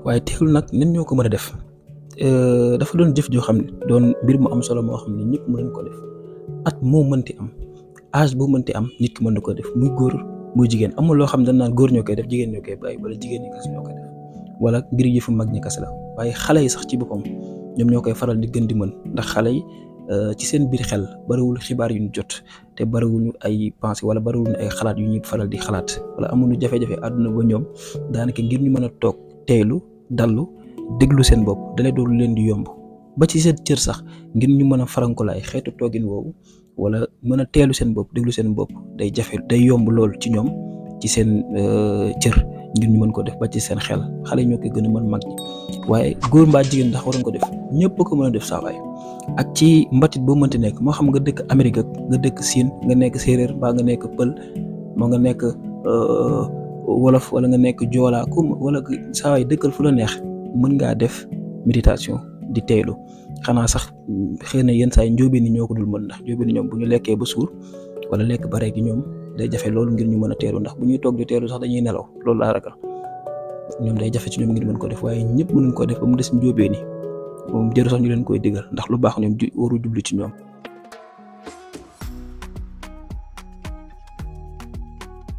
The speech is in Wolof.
waaye teewul nag ñun ñoo ko mën a def dafa doon jëf joo xam ne doon mbir mu am solo moo xam ne ñëpp mën nañ ko def at moo mënti am âge boo mënti am nit ki mën na ko def muy góor muy jigéen amul loo xam ne dañ naan góor ñoo koy def jigéen ñoo koy bàyyi wala jigéen ñi kese ñoo koy def wala ngir yëfu mag ñi kese la waaye xale yi sax ci boppam ñoom ñoo koy faral di gën di mën ndax xale yi ci seen biir xel bariwul xibaar yu ñu jot te bariwuñu ay pensée wala bariwuñu ay xalaat yu ñuy faral di xalaat wala amuñu jafe-jafe àdduna ba ñoom daanaka ngir ñu mën a toog teeylu dallu déglu seen bopp dalee doon leen di yomb ba ci seen cër sax ngir ñu mën a farankulaay xeetu toogin woowu wala mën a teelu seen bopp déglu seen bopp day jafe day yomb lool ci ñoom ci seen cër ngir ñu mën ko def ba ci seen xel xale ñoo koy gën a mën mag ñi waaye góor mbaa jigéen ndax waroon ko def ñëpp ko mën a def saa waay ak ci mbatit boo mënti nekk moo xam nga dëkk Amérique ak nga dëkk Siin nga nekk séeréer mbaa nga nekk pël moo nga nekk wolof wala nga nekk joolaa wala saa waay dëkkal fu la neex mën ngaa def méditation di teeylu xanaa sax xëy na yenn saa yi njóobeen ni ñoo ko dul mën ndax njóobeen ni ñoom bu ñu lekkee ba suur wala lekk ba rek ñoom day jafe loolu ngir ñu mën a teelu ndax bu ñuy toog di teelu sax dañuy nelaw loolu laa ragal ñoom day jafe ci ñoom ngir mën ko def waaye ñëpp mënuñ ko def ba mu des njóobeen ni moom jëru sax ñu leen koy digal ndax lu baax ñoom waru jublu ci ñoom